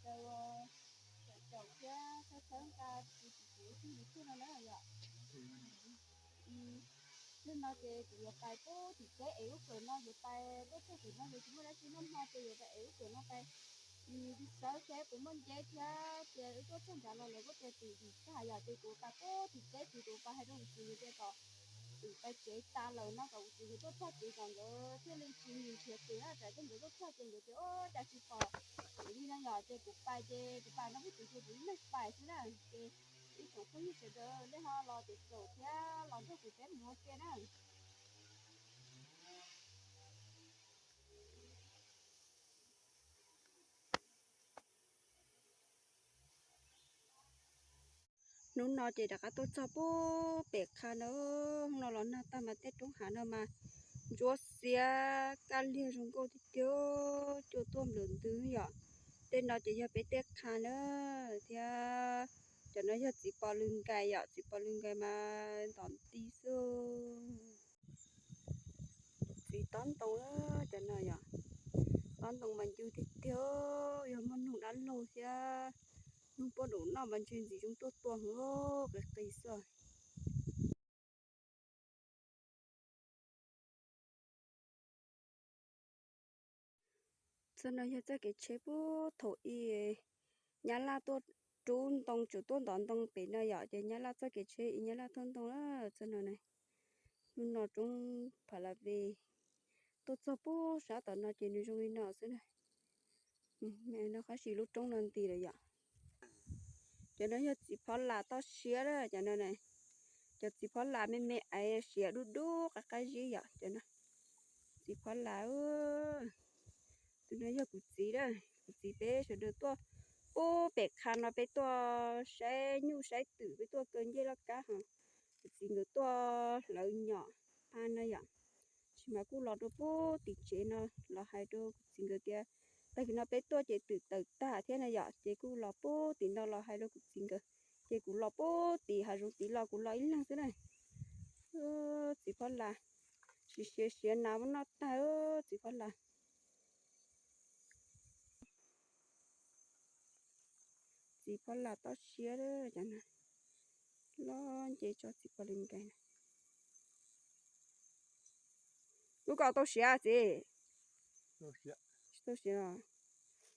Sawv daws caum caum thiab txhawb txhawb nqa kuv tus txiv thiab yus tuaj no na yom. Hnub no ces kuv yuav pais pub tim teb es lub kawm no yuav pais tuaj txog tim no yuav tsis muaj dab tsi noj hmo ces yuav pais es lub kawm no pais. Sawv thiab kuv muaj nceb thiab ces wb tuaj txog nrad los lawv kuj tias tim dim tag yom, ces kuv pais pub tim teb tid, kuv pais hais rau kuv txiv tias kom wb pais tsev tas lawm no kom kuv txiv nkawd tuaj txog tid kom nkawd thiaj li tsis nrhiav kuv na, tsam ces nkawd tuaj txog ces nkawd tias ua cas tsis pom kuv li no yom, ces kuv pais ces kuv pais no kuv txiv ces kuv ib leeg pais xwb na, ces ib tsoom phooj ywg sawv daws nej ho los ces caum thiab los nrog kuv peb mus ua ke na. Hnub no ces rov qab tuaj txog pub pem qha na, hnub no los nag tag mas tej roob hav no mas ntsuab xiab kaj liag zoo nkauj tiag tiag, cua tuaj nplawm ntws yom. Tej no ces yog peb tej qha na, thiab cov no yog txiv pos lws nkais yom, txiv pos lws nkais mas ntom nti xwb. Txiv tob ntoo, cov no yom, tob ntoo mas ncw tiag tiag, yog muaj noog dab laug thiab noog poj num noj mas ntshe ntxim zoo tuaj tua hwv qis qis xwb. Txoj no yog txoj kev tsheb pub thaum ub Nyab Laj tuaj rub ntoo, tseem tuaj ntov ntoo pem no yom, ces Nyab Laj txoj kev tsheb ib Nyab Laj thauj ntoo na. Txoj no na, hnub no roob pha la ve tuaj txog pub sab tom no ces nws zoo li no xwb na. No qab sis lub roob no nti lawm yom. Cov no yog txiv phov las toj siab na, cov no na, cov txiv phov las me me aiv siav dub dub qab qab zib yom, cov no txiv phov las. Tus no yog kuv txiv na, kuv txiv peb sawv daws tuaj pub pem qha no, peb tuaj saib nyuj saib twm, peb tuaj kaw ncej loj kab ho kuv txiv nkawd tuaj hlawv nyom pa no yom. Tab sis mas kuj los rau pub tim tsev no los hais rau kuv txiv nkawd tias tag kis no peb tuaj ces twm tawm tag thiab na yom, ces kuj los pub tim no los hais rau kuv txiv nkawd. Ces kuv los pub tim hav zoov tid los kuv los ib leeg xwb na. Txiv phab las, siav siav siav nas muab noj tag, txiv phab las. Txiv phab las toj siab, cov no los nce tso txiv phab las nkaus. Lub ko tau siav txiv? Tsis tau siav.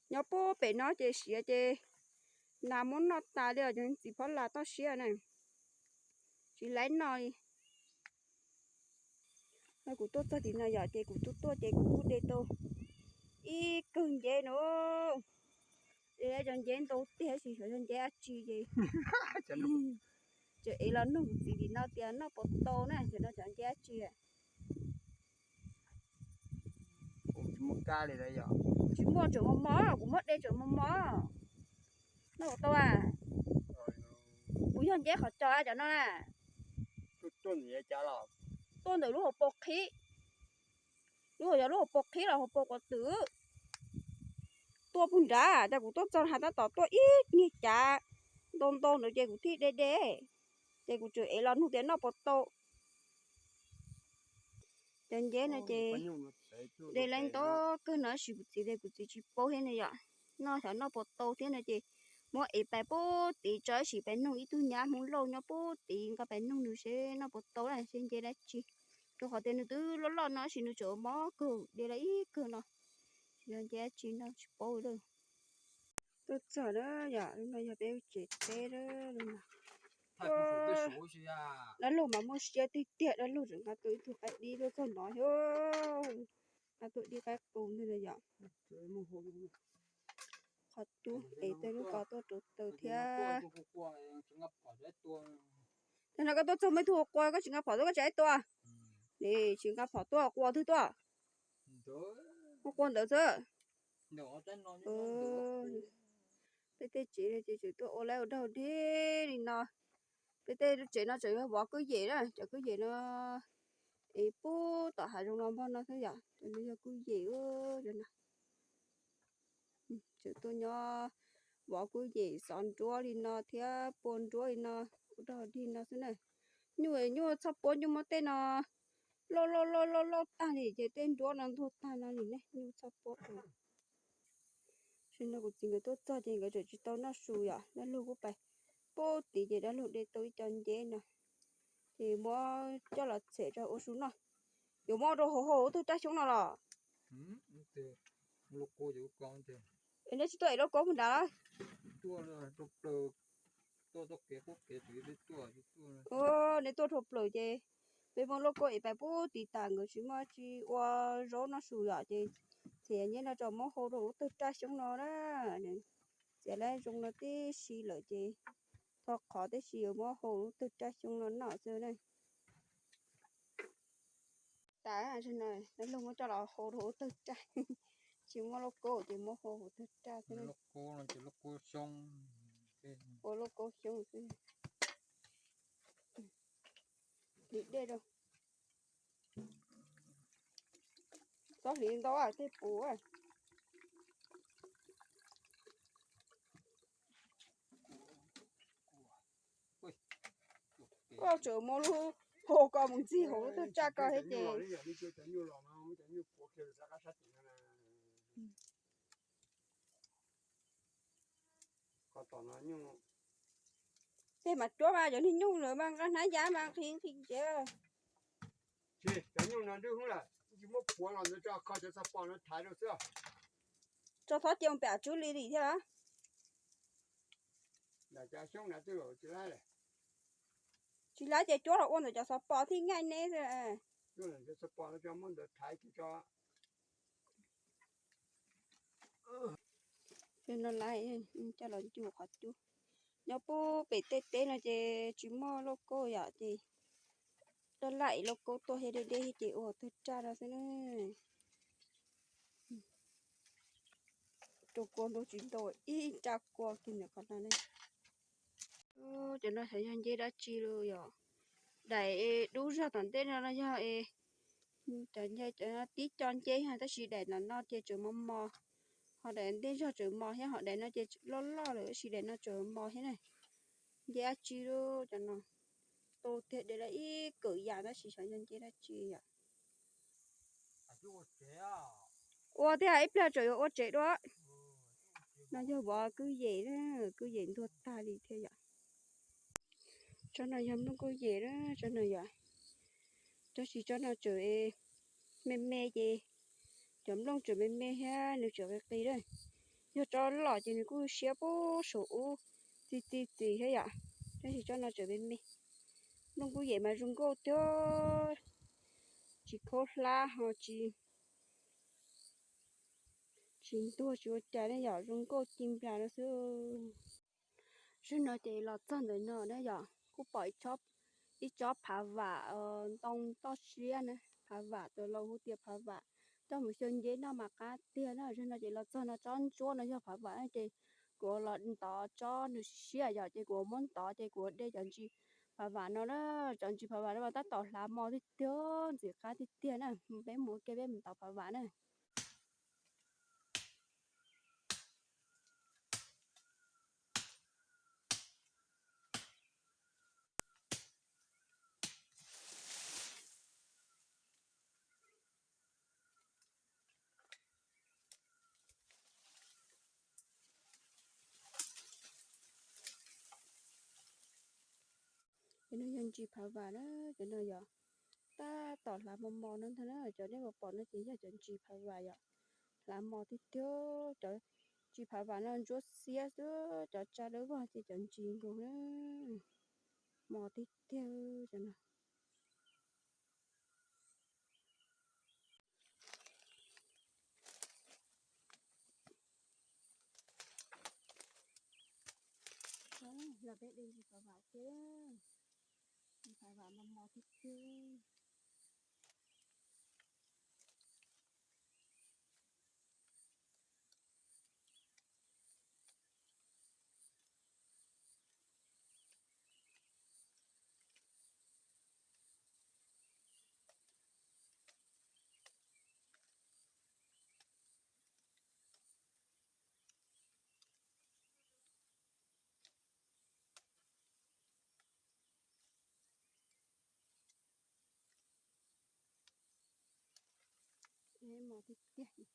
Nyob puag pem no ces siav ces nas muab noj tas li os, cov txiv phab las toj siab na. Tsis laib noj li. No kuv tuaj txog tim no yom, ces kuv tuaj tuaj ces kuv kuj de tau ib kawg nceb no. De cov nceb ntau tiag, tab sis xyov cov nceb dab tsi ces tseem ev los nug kuv txiv tim no tias noj puas tau na, xyov no cov nceb dab tsi. Tsis muaj, tseem mos mos, kuv muab de tseem mos mos. Noj puas tau a? Kuv yog nceb qhov cos cov no na. Tuaj ntawm lub hauv paus qhib, lub hauv, yog lub hauv paus qhib los hauv paus quav twm. Tuaj puag nrad, ces kuv tuaj txog hav tab tom tuaj ib niag cav ntau ntau ntawd ces kuv thiaj de de, ces kuv tseem ev los nug tias noj puas tau. Cov nceb no ces de lawv ntau kawg no, tab sis kuv txiv tias kuv txiv tsis paub thiab ne yom, noj xyov noj puas tau thiab no ces muab ev pais puag tid tso, tab sis pais nug ib tug nyab Hmoob Lauj nyob puag tid, nqa pais nug nws seb noj puas tau na, seb nceb dab tsi, rau qhov tias nws twb loj loj no tab sis nws tseem mob kawg, de lawv ib kawg no, tsis yog nceb dab tsi no tsis paub lawm. Tuaj txog na yom, lub no yog peb tsev teb na. Dab laug mas muaj siab tiag tiag, dab laug tseem nqa tau ib tug qaib dib tuaj txog no thiab, nqa tau dib qaib qus ntag na yom. Qhov tub es tej lub ko tuaj rau taws thiab. Tag no koj tuaj txog muaj ib tug ua qua, koj tsis nqa phom tuaj, koj tsis tua. Nim tsis nqa phom tuaj, qua twg tuaj? Ua qua ntawd xwb. Peb tej tsev no ces tseem tuaj ua laib ua dog dig li no. Peb tej tsev no tseem yog vov kwj yem na, cov kwj yem no es puag tom hav zoov los npog no xwb yom, cov no yog kwj yem. Tseem tuaj nyob vov kwj yem xov nruab li no thiab pua nruab li no, ua dog dig no xwb na. Nyuj, nyuj txhob puab, nyuj muab tej no loj loj loj loj loj tag li ces tej nruab no ntuag tag no li ne, nyuj txhob puab. No kuv txiv nkawd tuaj txog ces nkawd tseem tsis tau noj su yom, dab laug kuj pais pub tid ces dab laug de tau ib co nceb no, ces muab coj los txham rau ua su noj. Yuav muab rau hauv hauv ub tug raj xyoob no los? Es neb tsis tuaj ev lauj kaub mus nrad los? Neb tuaj dhau plaws ces peb muab lauj kaub ev pais pub tid tas, nkawd tsis muaj tsis ua zaub noj su yom, ces txham nceb no tso muab hau rau ub tug raj xyoob no na. Txiav lawv zoo no tib si lawm ces tho qhov tib si yuav muab hau ub tug raj xyoob no noj xwb na. Tas no, dab laug muab coj los hau rau ub tug raj, tsis muaj lauj kaub ces muab hau ub tug raj xwb. Ua lauj kaub xyoob xwb. Hliv dej rau. Txhob hliv ntau tej puv. Koj tseem muab lub hau ko mus ntxig hauv lub tug raj ko thiab ces. Tej mas cuab mas cov niag nyuj lawm mas nqa hnab yab mas nqhis nqhis ntsev. Cov nyuj no nrwb hwb lawm, tsis muab puav los ntawd tso, kho cov xov pos no thaiv rau xwb. Tso txhob cia mus pem tswb li lim thiab. Ntawm cov xyoob na twb tsis laib lawm. Tsis laib ces cuab los ua ntawm cov xov pos thiaj nyaij neb xwb. Cuab ntawm cov xov pos no tso muab ntawd thaiv ces tso. Cov no laib, coj los ncu qhov cub. Nyob puag pem tej teb no ces tsis muaj lauj kaub yom, ces laj laj lauj kaub tuaj thiab deb deb ces ua tug raj no xwb na. Rau kua nrau tsis ntau, ib raj kua kiag ntawm qhov no ne. Cov no xyov yog nceb dab tsi los yom. Daim dub zog tom ntej no no yog cov tib co nceb, tab sis daim no no ces tseem mos mos, ho daim ntej zog tseem mos thiab, ho daim no ces loj loj lawm tab sis daim no tseem mos thiab na. Nceb dab tsi lub cov no, tu tiag de lawm ib kawm yam tab sis xyov yog nceb dab tsi yom. Ua thiab ib pliag tseem yuav ua tsev dua. No yog vov kwj yem, kwj yem ntuag tag li thiab yom. Tsob no yog nplooj kwj yem na, tsob no yom. Tab sis tsob no tseem me me ces cov nplooj tseem me me thiab nws tseem qis qis na. Yog tsob loj ces nws kuj siab puag saum ub txi txi txiv thiab yom. Tab sis tsob no tseem me me. Nplooj kwj yem mas zoo nkauj tiag, tsis khaub hlab ho tsis, tsis ntuag tsis ua cas ne yom, zoo nkauj ci nplas no xwb. Zaum no ces los txog ntawm no na yom, kuj pom ib tsob phav vam ntoo toj siab na, phav vam, tus laus hu tias phav vam, coj mus xyaw nceb noj mas qab tiag na. Zaum no ces los txog no tsob ntsuab no yog phav vam na ces kuv los ntov tsob nws siab yom, ces kuv muab ntov ces kuv de cov ntsis phav vam no na. Cov ntsis phav vam no mas tab tom hlav mos tiag tiag, ntxim qab tiag tiag na. Peb mus ua ke peb mus ntov phav vam na. Cov no yog ntsis phav vam na, cov no yog tab tom hlav mos mos no ntag na. Cov nej pom pom no ces yog cov ntsis phav vam yom, hlav mos tiag tiag. Cov ntsis phav vam no ntsuab xiab xwb, cov tsa dawb vog ces cov ntsis nkaus na, mos tiag tiag cov no. Los peb de ntsis phav vam thiab, ntsis phav vam mos mos tiag tiag. Mos tiag tiag.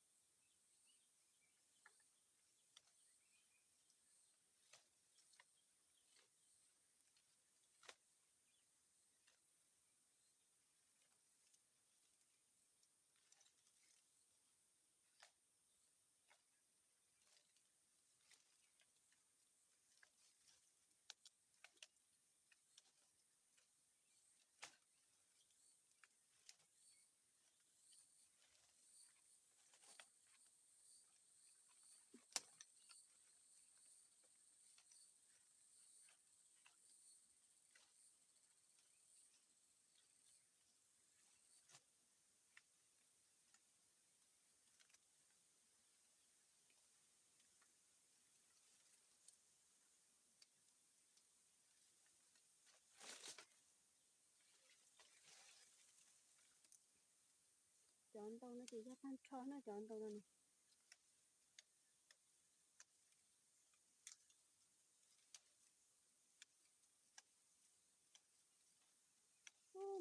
Cov ntoo no ces yog tag nrho na, cov ntoo no.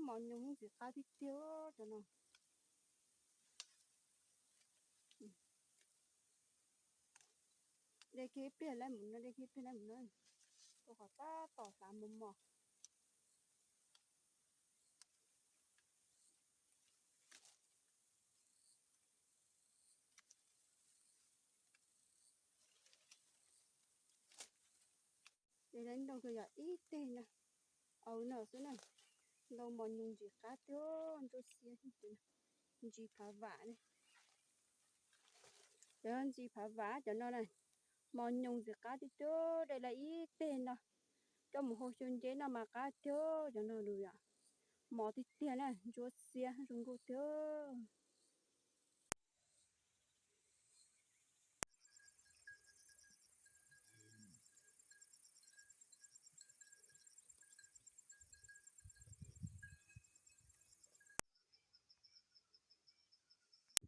Mos nyoos ntxim qab tiag tiag cov no. De kiag ib pliag lawm mus no, de kiag ib pliag lawm mus no. Rau qhov tab tom xav mos mos. De lawm ntoo yog ib teg no, au no xwb na. Ntoo mos nyoos ntxim qab tiag, ntsuab xiab, ntsis phav vam ne. Cov ntsis phav vam cov no na, mos nyoos ntxim qab tiag tiag, de lawm ib teg no coj mus hau xyu nceb noj mas qab tiag cov no los yom. Mos tiag tiag na, ntsuab xiab zoo nkauj tiag.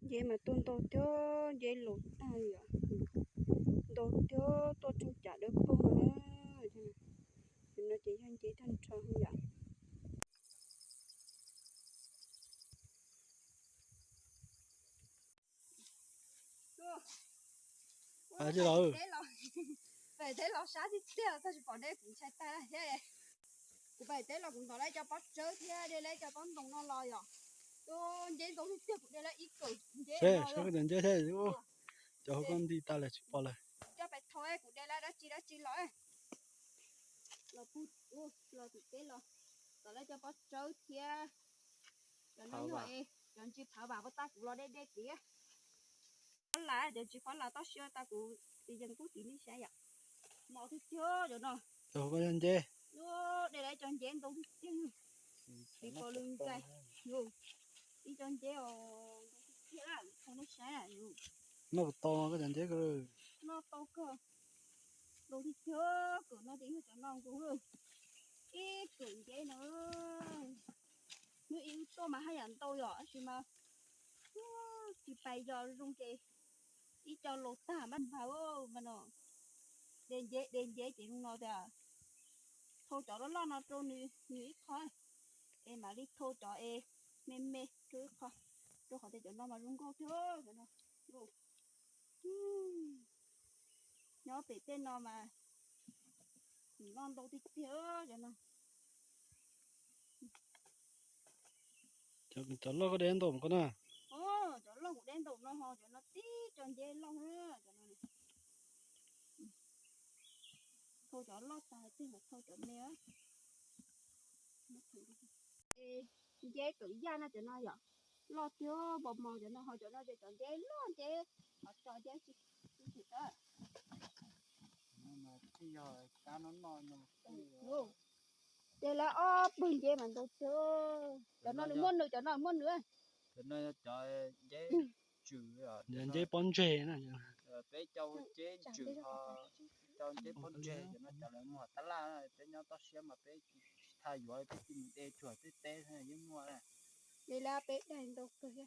Nceb mas tuaj ntau tiag, nceb laus tag li os. Ntau tiag, tuaj tsoo cam dawb paug na. Cov no ces yog nceb tag nrho yom. Pem teb los sab tiag tiag, txog tsis pom deb kuv ntshai tag thiab. Kuv pem teb los kuv ntov lawm cov pob tsawb thiab de lawm cov pob ntoo no los yom. Tus nceb ntoo tiag tiag kuv de lawm ib kawm nceb no. Saib cov nceb thiab, cov hauv koj nti tas lawm tsis pom lawm. Coj pem thaum kuv de lawm dab tsi dab tsi los. Los pug, los tim teb los, ntov lawm cov pob tsawb thiab. Cov no yog cov ntsis phav vam puag ta kuv los de de kiag. Qhob las, cov ntsis qhob las toj siab tas kuv yees kub tim nej saib yom. Mos tiag tiag cov no. Cov hauv koj yog nceb. De lawm cov nceb ntoo tiag tiag. Tiv pos lw nkai. Ib cov nceb os, ntoo tiag tiag, nej saib. Noj puas tau koj cov nceb ko? Noj tau kawg. Ntoo tiag tiag, kawm no ces yog cov no nkaus. Ib kawm nceb no. Hnub ib wb tuaj mas haj yam ntau yom, tab sis mas tsis pais yos zoo ces ib co laus tag maj npawg mas no. De nceb, de nceb ces zoo no tias thau cov loj loj no rau nws ib qho, es mam li thau cov es me me rau ib qho, rau qhov tias cov no mas zoo nkauj tiag cov no. Nyob pem tej no mas noj ntau tiag tiag cov no. Cov loj koj de ntau koj na? Cov loj kuv de ntau no ho cov no tib co nceb loj. Thau cov loj tag twg mas thau cov me. Nceb kawm yaj na cov no yom, loj tiag npau mos cov no ho cov no ces cov nceb loj nceb, qhov tso nceb tsis tsis tau. Ces lawv ob pawg nceb mas ntau tiag. Cov no nws muaj nws, cov no muaj nws. Cov no yog cov nceb tswm, nceb pob ntseg na. Peb cov nceb tswm ho cov nceb pob ntseg, cov no cov lawv muag tab laj, peb nyob toj siab mas peb tsis thaj yuav, peb cia mus de tsuag tej teb yeej muaj. De lawm peb daig ntau kawg.